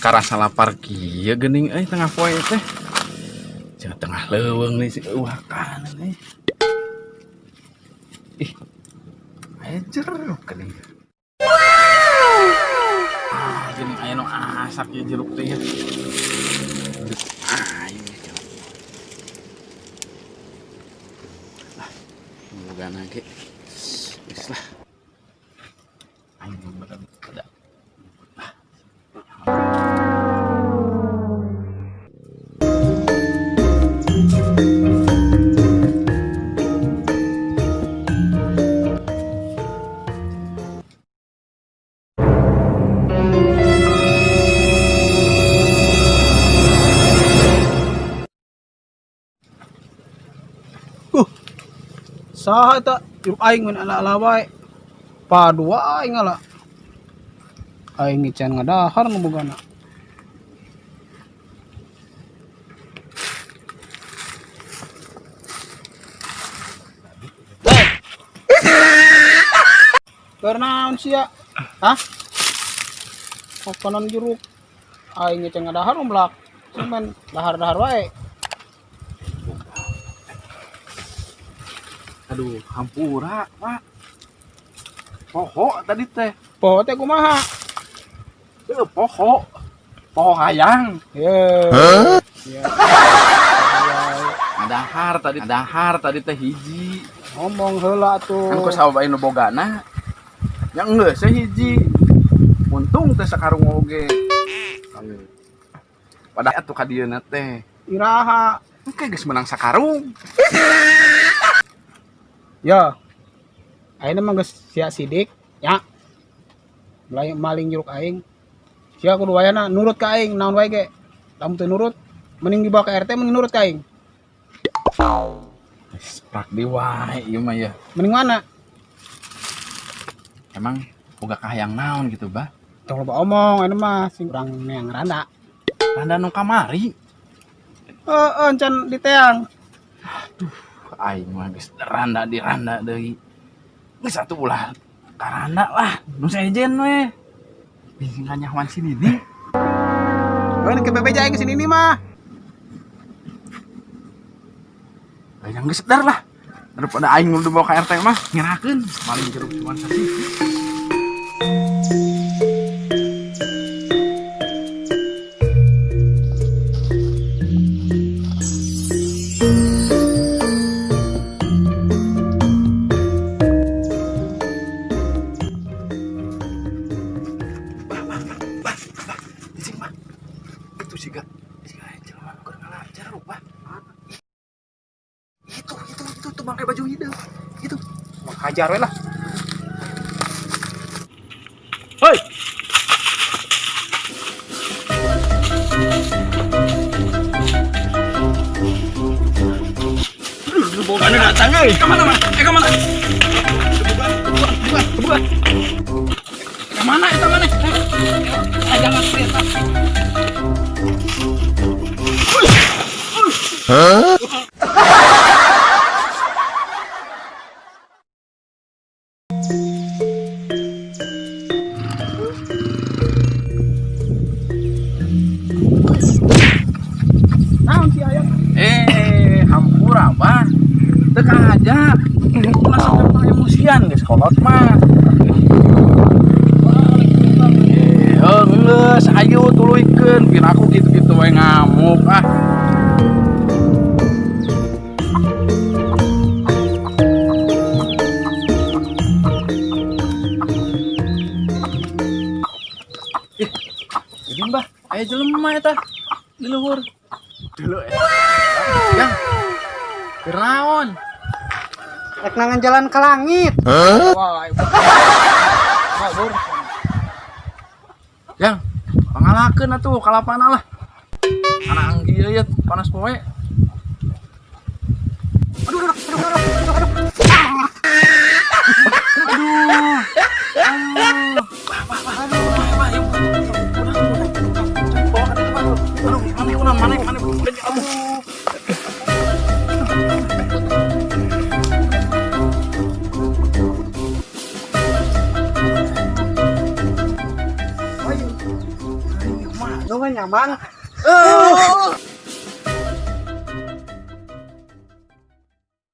Karasa lapar kieu geuning euy tengah poe teh. Cenah tengah leuweung nih si euwakan euy. Ih. Aya jeruk geuning. Ah, geuning aya nu asak ieu jeruk teh ya. Ah, ini jeruk. Lah, boga ge. Geus lah. Aing bener ada. Saha eta jeruk aing mun ala-ala wae. Padua aing ala. Aing ngican ngadahar nu bogana. Keur naon sia? Hah? Makanan jeruk. Aing ngican ngadahar nu belak. Cuman dahar-dahar wae. Aduh, hampura, Pak. Poho tadi teh. Poho teh kumaha? Heuh, poho. Poho hayang. Ye. Ya. Ngadahar tadi teh hiji. Ngomong heula atuh. Kan ku sabab aya nu bogana. Nya geus we hiji. Untung teh sakarung oge. Padahal atuh ka dieuna teh. Iraha. Engke geus menang sakarung. Ya. Ayeuna mah geus sia sidik, ya. Mulai maling jeruk aing. Sia kudu wayana nurut ka aing naon wae ge. Lamun teu nurut, mending dibawa ke RT mending nurut ka aing. Prak di wae ieu mah ya. Mending mana? Emang boga kahayang naon gitu, Bah? Tong loba omong ayeuna mah sing urang neang randa. Randa nu kamari. Heeh, encan diteang. Aduh, aing mah geus randa di randa deui. Geus atuh ulah karanda lah, nu sejen we. Bisi kanyahoan si Nini. Euy, ke bebeja aing ke si Nini mah. Yang geus sedar lah. Daripada aing nu dibawa ka RT mah ngerakeun paling jeruk cuman sasih. Bah, bah, cicing, bah. Itu siga, siga jelema nu keur ngala jeruk, bah. Itu bangkai baju hideung. Itu. Hajar we lah. Hoi. Bogana datang euy. Ka mana, Mas? Ka mana? Bukan, bukan, bukan. Ka mana eta maneh? Jangan perintah. Hah? Naon si ayam? Hampura, Bah. Teu kahaja. Ulah sampe emosian geus kolot mah. Geus ayo tuluykeun piraku kitu-kitu we ngamuk ah. Ih, ini Bah, aya jelema eta di luhur. Dulu ya. Yang Firaun. Rek nangan jalan ke langit. Hah? Wah, wah, bur. Yang pangalakeun atuh kalapana lah. Anak anggi ieu ya panas poe. Aduh, aduh, aduh, aduh, aduh, aduh. Aduh. Aduh. Wah, wah, wah. Aduh, wah, wah, yuk. Udah, udah, udah. Bawa ka ditu, Pak. Aduh, maneh, ulah, maneh, maneh. Aduh. Nuhun nya, Mang.